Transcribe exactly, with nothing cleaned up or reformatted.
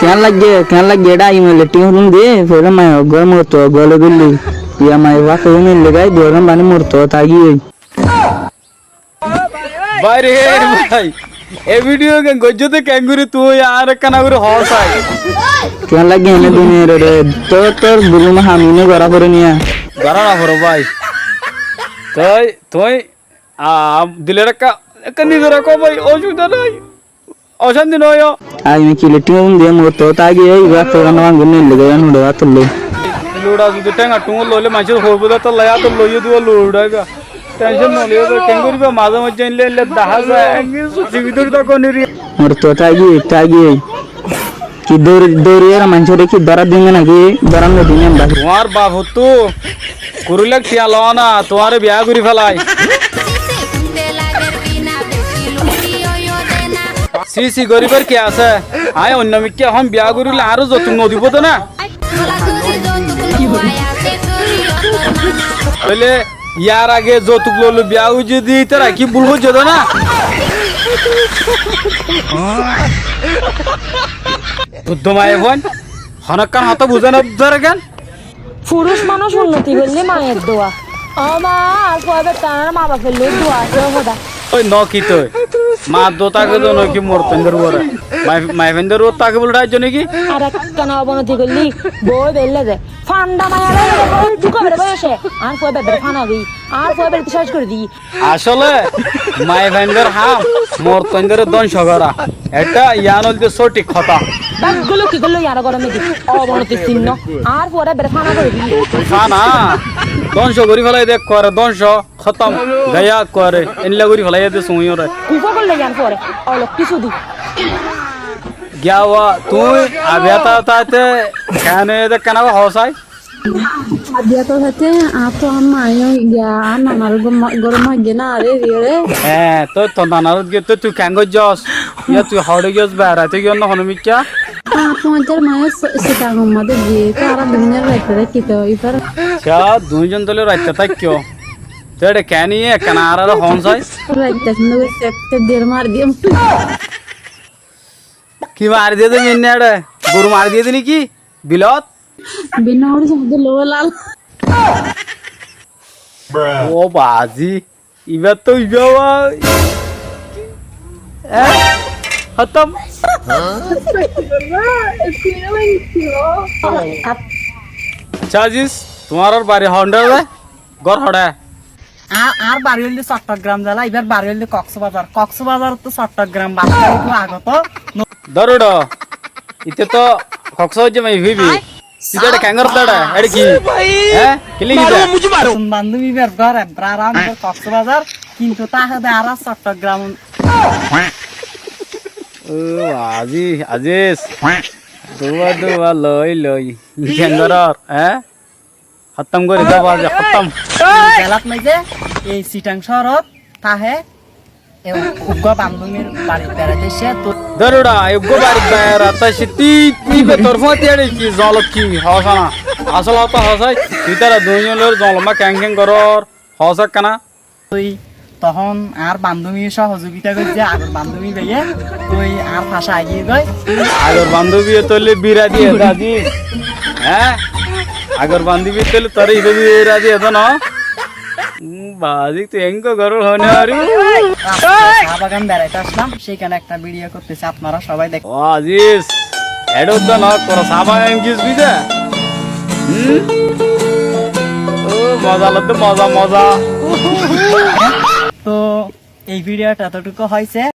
Keén laiggé, keén laiggé, eçé aiyí maile thík ódum de, foila maiya uggúa morot uggúa loi bóilli. Iya maiya uggúa foila maile gai, duwar gán bani morot uggúa táigiyoi. Bái re bái, e bídiyo gán goijjó de keéngorí tui añáre ekkána gorí hoó sai. Keén laiggé ene duniyai re, tor, tor zulum ham ine gorá foré niya. Gorá no foré bái. Toi, toi, a, dilor ekká, ekká nizor ekká bái, osubida nai. Ocánti no óiyo. Añí ki lettin ódum de, morot uggúa táigiyoi, ibá foila no bangor no, ille gái no uçé átollo. Luça zodi théng ar thúñor loile maincór hoibó de, tolla átollo, iye dua luça ibá. Tension no loiba, keéngorí ba mazé moijjé eilla eilla dahá za, engin susi bútore táko niri. Morot uggúa táigiyoi, táigiyoi. Ki dóri, dóri ere maincóre ki dóra diyum né náki, dóra no diyum né bái? Tuáñr baf ottu kurulek tiya loó na, tuáñre biyá gorí félai. Sisi goríbar ki asé? Aññí oinno mikká ehón biyá goríle añáre zoutuk no dibó de na? Tóile yar age zoutuk loi loi biyá goijjé de ítara ki búl goijjé de na? Buddó maiyafuain, honókkan hotá buzá no zare keén? Furúc manúc unnoti goillé maiyar dua. Ó ma, añár fua bettán añár ma bafor loi dua asé ó hoda. Ói no ki toi? Mar dua táke de no ki morotfuaindor uore? Mai-, maiyafuaindor uore táke buli tháijjo né ki? Ar ekkán obonoti goillé boi beille de. Fanda maiya loi de, boi duka bere boi asé. Añár fua bebbere fana di. Añár fua bere céc gorí di. Asóle maiyafuaindor ham morotfuaindore dóngco gorá. Eçé yián óilde sóthik hotá. Bággolo ki goilló yián gorá midi? Obonoti sinno. Añár fuare bere fana gorí diyé. Fana? Dóngco gorí félai de ekkuare, dóngco, hótom, gaiya ekkuare. Éilla gorí félai de suñí ore. Kufa goilló yián fuare. Olok kissú di. Giyawa, tuñí abiya táite keéne de keéne hoó sai? Abiya táite añáttu añár maiyó giya añár nanar górot maijjé na, aré riyóre. Hé, toi tor nanarot giyé toi tui keén goijjós? Yá tui hoçé giyós, beraité giyós né honó mikká? Añáttu añár maiyó Sitangor mazé giyé, toi añára duizon raitta táikki toi ibár. Accá, duizon tóile raitta táikko. Toi eçé keén iye ekkán añáráre hoón sai? Raitta kintu sette der mari diyé. Ki mari diyé de minne eçé? Goru mari diyé de né ki? Bilot? Binor sade lobelal. Ó bazi, ibá to ibá wá. Eh? Hótom. Accá Aziz, tuáñrar bari hoónde de? Gór hoçé? Añár, añár bari óilde Cottogram zela, ibár bari óilde Koksbazar. Koksbazar ottu Cottogram bas óilde agót. Dóro uçó. Ite to Koksbazar maiyafua óibi. Ai. Tui to eçé keéngorot de eçé? Eçé ki? Hé? Ki legi de? Notun bandóbi ibár gór Ebrar, añár Koksbazar, kintu táke de añára Cottogram. Ó Aziz, Aziz. Dua dua loi loi. Keéngoror, hé? Hótom gorí dó, bazi, hótom. Zelat maze, ei Sitang cóorót táke, e uggúa bandóbir barit beraité aiccé, toi. Dóro uçá, e uggúa barit beraité aiccé, tui, tui betor fúañti eçé ki, zolot ki, hoós na. Asól hotá hoós, tui ítara duizon loi zolot maze keén keén gorór, hoós ekkán. Toi tohón añár bandóbi sohozogita goijjé, agor bandóbi báiye, toi añár face aigiyé goi. Agor bandóbi tóile bira diyé de Aziz. Hé? Agor bandóbi tóile toré ibá bira diyé de no? Umm, bazi, tui engori hoóne aré. Rasta cá bagan beraite aslam, seikáne ekta video Ó Aziz, eçé uddá no goró, saba en gis bize. Hm? Ó, moza lodde, moza, moza. Tó ei video-t etotúku hoiyé.